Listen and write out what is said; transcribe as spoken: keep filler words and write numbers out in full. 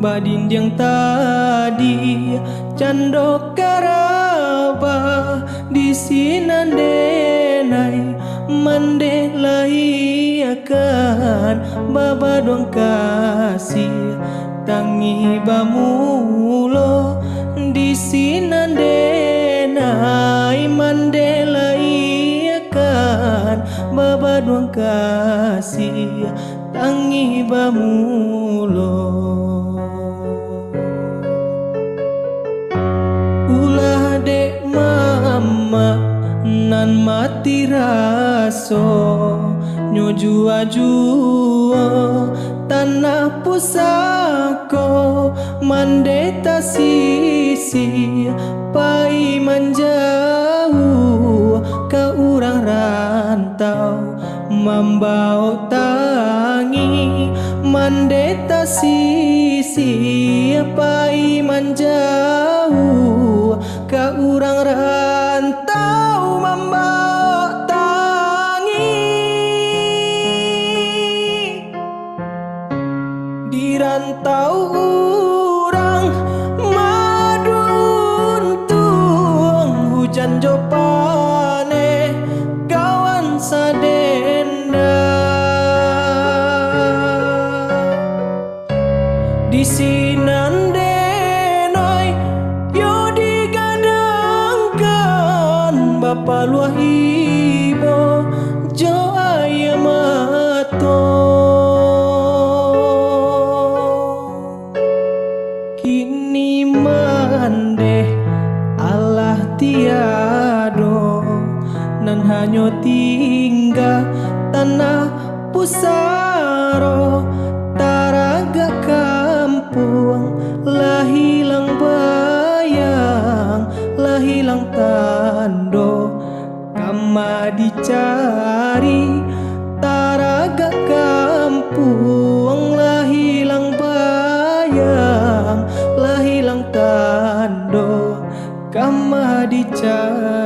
Badindiang tadi cando karabah, di sinan denai mandeh lahiakan babaduang kasih tangih bamulo. Di sinan denai mandeh lahiakan babaduang kasih tangih bamulo. Ulah dek mamak nan mati raso, nyo jua juo tanah pusako, mandeh tasisi pai manjauah ka urang rantau. Mambao tangih mandeh tasisi pai manjauah ka urang rantau, mambao tangih. Di rantau urang maduntuang, hujan jo paneh kawan sadenda. Di sinan denai yo digadangkan, bapaluah ibo jo aia mato. Kini mandeh alah tiado, nan hanyo tingga tanah pusaro, taragak kampuang lah ilang bayang, lah ilang tando. Kama dicari, taragak kampuang lah ilang bayang, lah ilang tando. Kama dicari.